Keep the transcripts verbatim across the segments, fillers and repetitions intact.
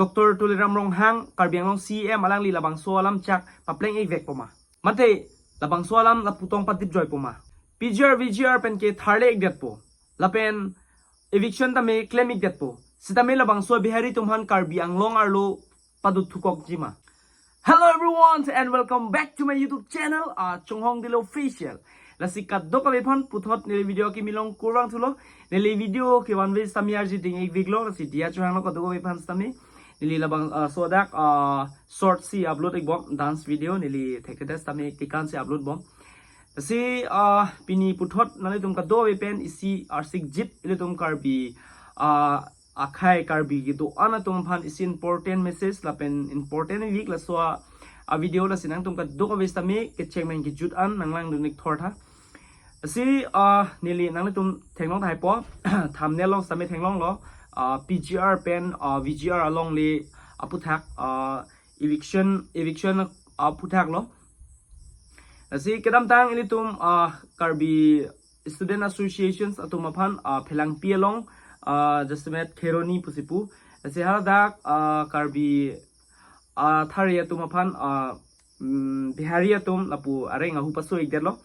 Doctor Tuliram Ronghang, Karbi Anglong C E M, alangli labangso alam chak papleng-ik vekpo ma? Mate labangso alam lapu tong padip joipo ma? P G R V G R pen ke tharle-ik detpo, lapen eviction tame klem-ik detpo, sitame labangso Bihari atum aphan Karbi Anglong arlo pado thukokji ma? Hello everyone and welcome back to my YouTube channel, uh, Chonghong Dilo Official. Lasi kadokave aphan puthot neli video kimi along kurvangthulo. Neli video ke one way sitame arji ding-ik veklo, lasi diya chohanglo kadokave aphan sitame. Neli labang, uh, sodak, uh, short si upload-ik bom, dance video, neli thekthe sitame tikan si upload bom. Lasi, uh, pini puthot nanglitum kadokave pen isi arsikjit ilitum Karbi, uh, akhei Karbi kedo-an atum aphan isi important message lapen important week laso a, a video, lasi nangtum kadokave sitame kecheng pen kejut an nanglangdun-ik thortha. Lasi, uh, neli nanglitum theklong tahai po, thumbnail along sitame theklonglo, uh, P G R pen, uh, V G R alongle aphuthak, uh, eviction, eviction aphuthak lo. Lasi kedamtang ilitum, uh, Karbi Student Associations atum aphan, uh, Phelangpi along, uh, jasemet Kheroni pusi pu. Lasi haladak, uh, Karbi, uh, athare atum aphan, uh, mm, Bihari atum lapu areng ahu paso-ik detlo.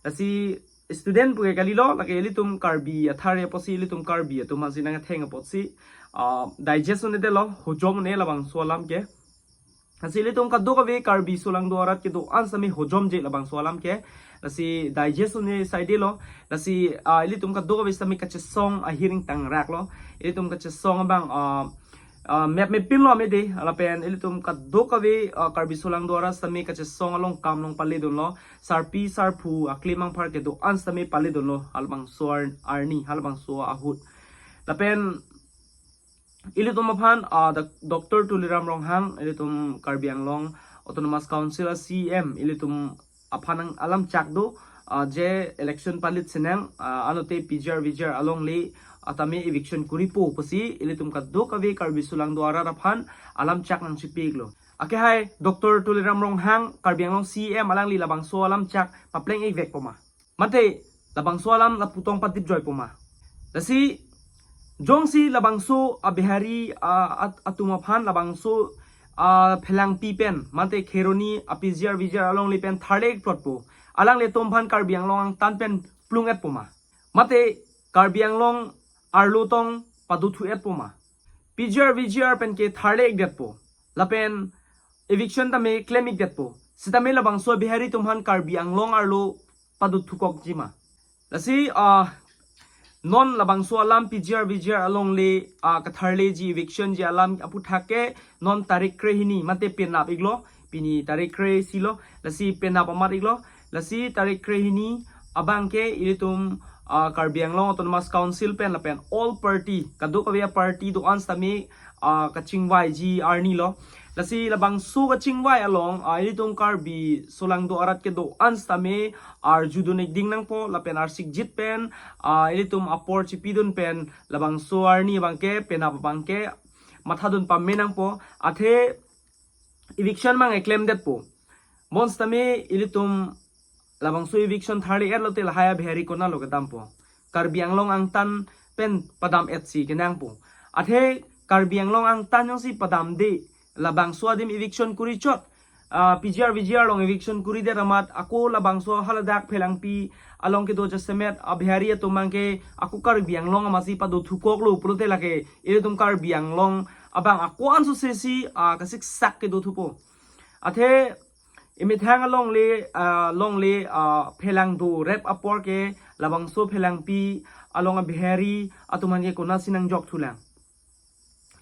Lasi student puke kalilo, lake ilitum Karbi athare apotsi, ilitum Karbi atum aphansi nangtheng apotsi, uh, digest un-e detlo, hojom un-e labangso alam ke. Lasi ilitum kadokave Karbi solangdo arat kedo-an sitame hojomje labangso alam ke. Lasi digest un-e saidelo. Lasi, ah, ilitum kadokave sitame kachesong ahiring tangraklo. Ilitum kachesong abang, ah, ah, mep mepinlo amede. Lapen ilitum kadokave, ah, Karbi solangdo arat sitame kachesong along kam along paledunlo. Sarpi sarpo akli mangphar kedo-an sitame paledunlo halabangso ar-, arni, halabangso ahut. Lapen ilitum aphan, ah, Doc-, Doctor Tuliram Ronghang, ilitum Karbi Anglong Autonomous Council a C E M, ilitum aphan nang alam chak do, ah, je election palit sinang, ah, anote P G R V G R alongle atame eviction kuripo pusi ilitum kadokave Karbi solangdo arat aphan alam chak nangchipi-iklo. Akehai Doctor Tuliram Ronghang, Karbi Anglong C E M, alangli labangso alam chak papleng-ik vekpo ma? Mate labangso alam lapu tong padip joipo ma? Lasi jongsi labangso a Bihari, ah, at-, atum aphan labangso, ah, Phelangpi pen mate Kheroni a P G R V G R alongle pen tharle-ik plotpo, alanglitum aphan Karbi Anglong angtan pen plung-etpo ma? Mate Karbi Anglong arlo tong pado thu-etpo ma? P G R V G R pen ke tharle-ik detpo, lapen eviction tame klem-ik detpo, sitame labangso Bihari atum aphan Karbi Anglong arlo pado thukokji ma? Lasi, ah, non labangso alam P G R V G R alongle, ah, katharleji, eviction ji alam aphuthak ke non tarik krehini mate penap-iklo, pini tarik kre-isi lo, lasi penap amat-iklo. Lasi tarik krehini abang ke ilitum, ah, Karbi Anglong Autonomous Council pen lapen all party, kadokave a party do-an sitame, ah, kachingvaiji arni lo. Lasi labangso kachingvai along, ah, ilitum Karbi solangdo arat kedo-an sitame arjudun-ik ding nangpo, lapen arsikjit pen, ah, ilitum apor chipidun pen labangso arni abang ke, penap abang ke mathadun pame nangpo. Athe eviction mang eklem detpo. Bonsitame ilitum labangso eviction tharle-et lote lahai a Bihari konatlo kedampo? Karbi Anglong angtan pen padam-etsi kenangpo. Athe Karbi Anglong angtan jongsi padamde, labangso adim eviction kuri chot, ah, P G R V G R along eviction kuridet amat ako labangso haladak Phelangpi along kedo jasemet a Bihari atum abang ke ako Karbi Anglong amatsi pado thukoklo pulote lake ilitum Karbi Anglong abang ako ansose si, ah, kasiksak kedo thupo. Athe emethang alongle, ah, longle, ah, Phelang do rep apor ke labangso Phelangpi along a Bihari atum aphan ke konatsi nangjok thulang?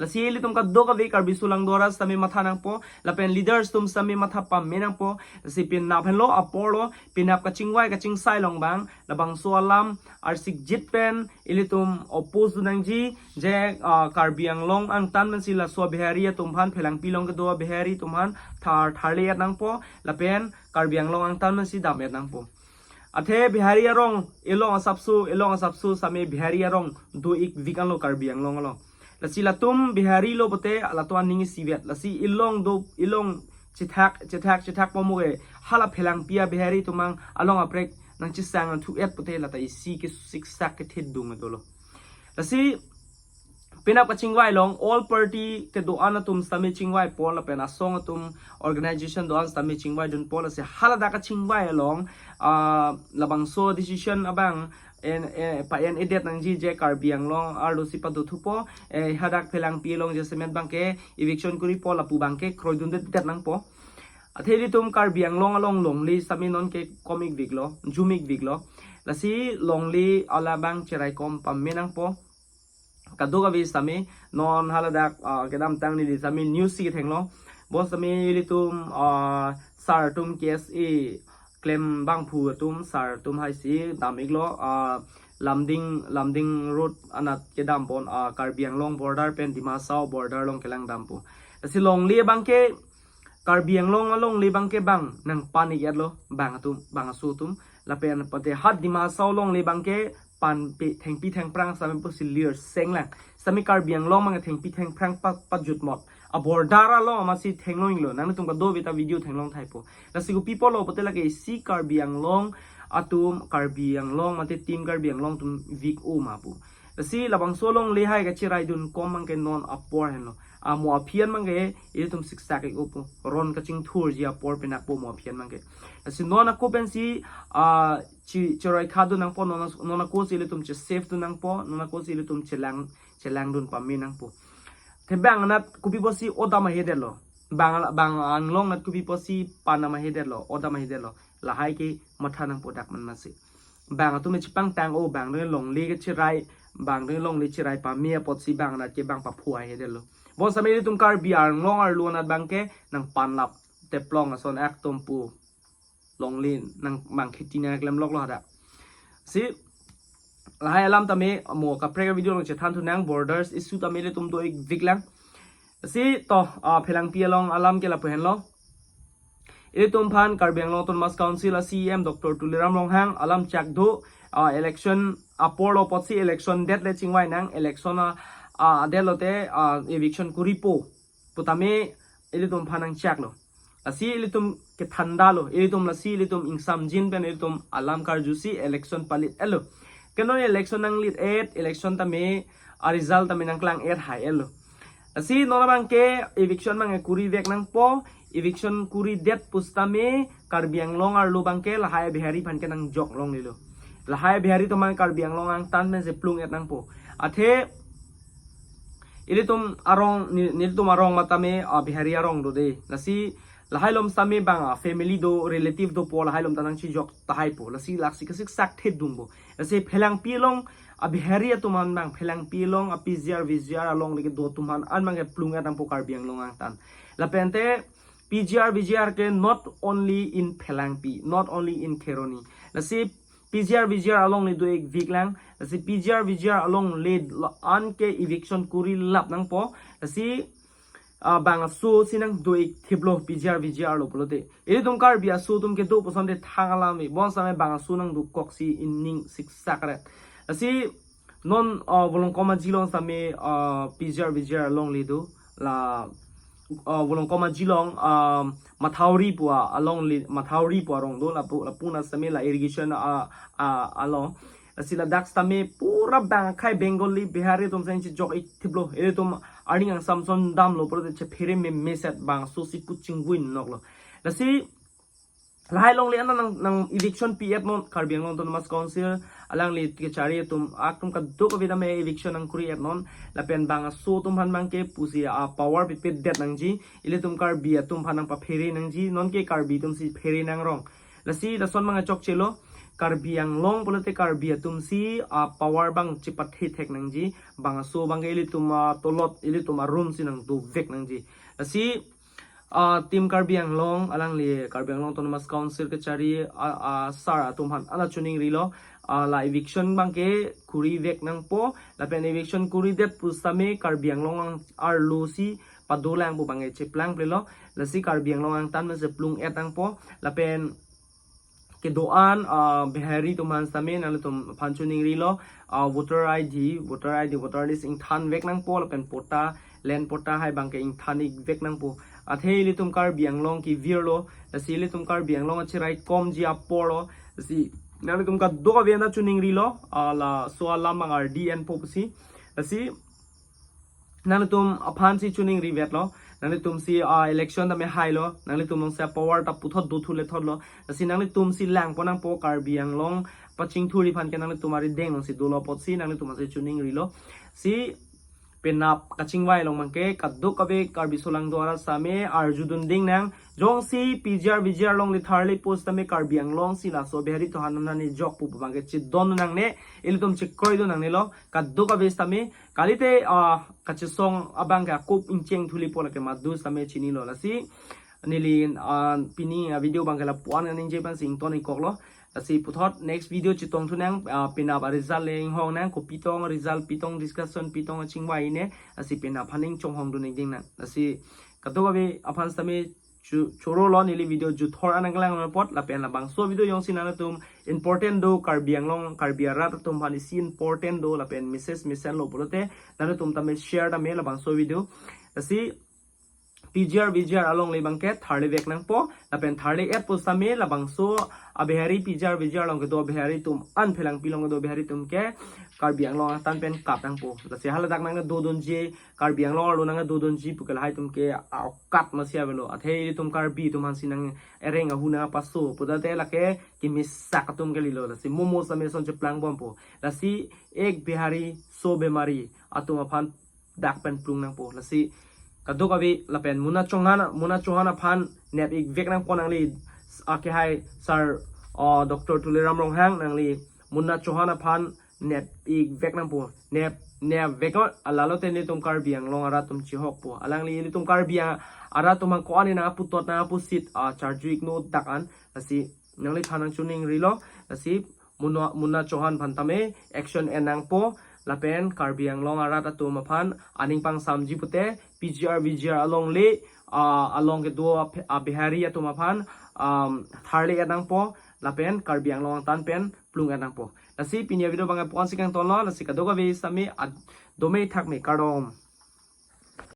Lasi ilitum kadokave Karbi solangdo arat sitame matha nangpo, lapen leaders atum sitame matha pame nangpo. Lasi penap henlo, apor lo, penap kachingvai kachingsai along abang labangso alam arsikjit pen ilitum oppose dun nangji, je, ah, Karbi Anglong angtan pensi laso Bihari atum aphan, Phelangpi along kedo Bihari atum aphan thar, tharle-et nangpo, lapen Karbi Anglong angtan pensi dam-et nangpo. Athe Bihari arong, ilong asapso, ilong asapso sitame Bihari arong do-ik vik anlo Karbi Anglong along. Lasi latum Bihari lo pote latum aning isivet. Lasi ilong do, ilong chethak, chethak, chethak pomo ke hala Phelangpi a Bihari atum abang along aprek nangchesang thu-et pote lata isi kesiksak kethedung dolo. Lasi Penap kachingvai along all party kedo-an atum sitame chingvaipo lapen asong atum organization do-an sitame chingvaidunpo, lasi haladak kachingvai along ah, labangso decision abang en, eh, pa-en-edet nangji, je Karbi Anglong arlo si padothupo, eh, hadak Phelangpi along jasemet abangke eviction kuripo lapu abangke kroidundedet nangpo. Athe ilitum Karbi Anglong along longle sitame nonke kom-ikviklo, jum-ikviklo. Lasi longle alabang cheraikom pame nangpo. Kadokave sitame non haladak ah, kedamtang neli sitame news si kethenglo. Bonsitame ilitum ah, sar atum K S A klem abangphu atum, sar atum haisi dam-iklo ah, Lumding, Lumding Road anat kedam pon ah, Karbi Anglong border pen Dima Hasao border along kelang dampo. Lasi longle abangke Karbi Anglong alongle abangke bang nangpan-ik-etlo bang atum, bang aso atum. Lapen pate hat Dima Hasao alongle abangke panpe thengpi thengphrang sitame pusi lir senglang. Sitame Karbi Anglong abang thengpi thengphrang pa, pajutmot. A border along amatsi thenglong-iklo. Nangtum kadokave ta video thenglong thaipo. Lasi kopi apotlo pulote lake isi Karbi Anglong atum, Karbi Anglong mate Team Karbi Anglong atum vik-o ma pu. Lasi labangso alongle hai kacheraidunkom abangke non apor henlo. Amo aphi an abangke ilitum siksak-ik-opo. Ron kachingthurji apor penap po mo aphi an abangke. Lasi non ako pensi ah, che, cherai khadun nangpo, non, non ako si ilitum che-safe dun nangpo, non ako si ilitum chelang, chelangdun pame nangpo. Athe bang anat kopi apotsi odam ahedetlo. Bang, bang Anglong anat kopi apotsi pan dam ahedetlo, odam ahedetlo. Lahai ke matha nangpo dak man masi. Bang atum chepangtang-o, bang dong longle kecherai, bang dong longle cherai pame apotsi bang anat ke bang paphu ahedetlo. Bonsitame ilitum Karbi Anglong arlo anat abangke nangpanlap teplong ason aktum pu. Longle nang mang kheti nangklemloklo hadak. Si lahai alam tame mo kaprek video along chethan thunang, borders issue tame ilitum do-ikviklang. Si to ah, Phelangpi along alam ke lapu henlo. Ilitum aphan Karbi Anglong Autonomous Council a C E M Doctor Tuliram Ronghang alam chak do ah, election aporlo apotsi election det le chingvai nang, election ah, ah, det lote ah, eviction kuripo putame ilitum aphan nangchaklo. Lasi ilitum kethandalo, ilitum lasi ilitum ingsamjin pen ilitum alam karjusi election palit-etlo. Ke non election nanglit-et, election tame a result tame nangklang-et hai-etlo. Lasi non abangke eviction abangke kurivek nangpo, eviction kuridet pusitame Karbi Anglong arlo abangke lahai Bihari aphan ke nangjok longlelo. Lahai Bihari atum abang Karbi Anglong angtan pensi plung-et nangpo. Athe ilitum arong, ne, nelitum arong matame ah, Bihari arong do de. Lasi lahai along sitame bang ah, family do, relative dopo, lahai along ta nangchijok tahaipo. Lasi laksi kasiksak thedungpo. Lasi Phelangpi along a Bihari atum an bang Phelangpi along a P G R V G R alongle kedo atum an, an abangke plung-et nangpo Karbi Anglong angtan. Lapente P G R V G R ke not only in Phelangpi, not only in Kheroni. Lasi P G R V G R alongle do-ikviklang. Lasi P G R V G R alongle lo an ke eviction kurilap nangpo. Lasi ah, bang aso si nangdo-ikthiplo P G R V G R lo pulote. Ilitum Karbi aso atum kedo pusonte thang alam me. Bonsitame bang aso nangdokoksi ining siksak ret. Lasi non ah, Volongkom Aji along sitame ah, P G R V G R alongle do. La ah, Volongkom Aji along ah, Mathauri pu alongle, Mathauri pu arong do, lapu, lapu anat sitame la irrigation ah, ah, along. Lasi ladak sitame pura bang akhai Bengali, Bihari atum sitame chijok-ikthiplo. Ilitum arni angsam ason damlo pulote chephere memeset bang aso si kuchingvui noklo. Lasi lahai alongle an nang, nang eviction pi-et non Karbi Anglong Autonomous Council alangli kechari atum, aktum kadokave tame eviction nangkuri-et non. Lapen bang aso atum aphan abangke pusi ah, power pipedet nangji, ilitum Karbi atum aphan nangpaphere nangji, nonke Karbi atum si phere nangrong. Lasi lason abang chokchelo, Karbi Anglong pulote Karbi atum si ah, power abang chepathe thek nangji, bang aso abangke ilitum ah, tolot, ilitum arum si nangdovek nangji. Lasi ah, Team Karbi Anglong alangli Karbi Anglong Autonomous Council kechari ah, ah, sar atum aphan ana chuning rilo, ah, la eviction abangke kurivek nangpo, lapen eviction kuridet pusitame Karbi Anglong ang arlo si padolang pu abangke cheplangplelo. Lasi Karbi Anglong angtan pensi plung-et nangpo. Lapen kedo-an ah, Bihari atum aphan sitame nanglitum aphan chuning rilo, ah, voter I D, voter I D, voter list ingthanvek nangpo, lapen patta, land patta hai abangke ingthan-ikvek nangpo. Athe ilitum Karbi Anglong kevirlo, lasi ilitum Karbi Anglong achiraikomji aporlo, lasi nanglitum kadokave ana chuning rilo, ah, laso alam abang ardi enpo pusi. Lasi Nanglitum aphan si choningri vetlo. Nanglitum si, ah, election tame hailo. Nanglitum along si power ta puthot do thu le thotlo. Lasi nanglitum si langpon nangpo Karbi Anglong pachingthurji aphan ke nanglitum arideng along si dolo apotsi nanglitum aphan si choningrilo. Si penap kachingvai along abangke kadokave Karbi solangdo arat sitame arjudun ding nang. Jongsi P G R V G R along le tharle post tame Karbi Anglong si laso Bihari atum aphan nani jok pu abangke chedon nangne, ilitum chekroidun nangnelo. Kadokave sitame kalite, ah, kachesong abangke akop ingcheng thulipo lake madu sitame chinilo. Lasi neli, ah, pini, ah, video abangke lapu-an ningje pen si ington-ik koklo. Lasi puthot next video chetong thu nang, ah, penap aresult le inghong nang, kopi tong result, pi tong discussion, pi tong achingvai ne, lasi penap aphan ning chonghong dun-ik ding nang. Lasi kadokave aphan sitame chu-, chorolo, neli video juthor anang lang apot, lapen labangso video jongsi nanglitum important do, Karbi Anglong, Karbi arat atum aphan isi important do, lapen message mesenlo pulote, nanglitum tame share tame labangso video. Lasi P G R V G R along le abangke tharle vek nangpo, lapen tharle-et pusitame labangso a-Bihari P G R V G R along kedo Bihari atum an phelangpi along kedo Bihari atum ke Karbi Anglong angtan pen kap nangpo. Lasi haladak nangkedodunji, Karbi Anglong arlo nangkedodunji pu ke lahai atum ke aukat masi avelo. Athe ilitum Karbi atum aphan si nang ereng ahu nangpaso putate lake kemesak atum kalilo. Lasi momo sitame son cheplang bompo. Lasi ek Bihari so bemari atum aphan dak pen plung nangpo. Lasi kadokave lapen Munna Chauhan, Munna Chauhan aphan nep-ik vek nangpo nangli, akehai sir, uh, Doctor Tuliram Ronghang, nangli Munna Chauhan aphan nep-ik vek nangpo. Nep, nep vek o, alalo te nelitum Karbi Anglong arat atum chihokpo. Alangli nelitum Karbi a-, arat atum aphan ko-an nangputot nangpusit, ah, charju-iknon dak an. Lasi nangliphan nangchoningrilo. Lasi Munna, Munna Chauhan aphan tame action en nangpo, lapen Karbi Anglong arat atum aphan aning pangsamji pute P G R V G R along le, ah, along kedo a-, a-Bihari atum aphan, um, tharle-et nangpo, lapen Karbi Anglong angtan pen plung-et nangpo. Lasi pini a-video abangke pu-an si kangtonlo, lasi kadokave sitame ad-, dome thakme, kardom.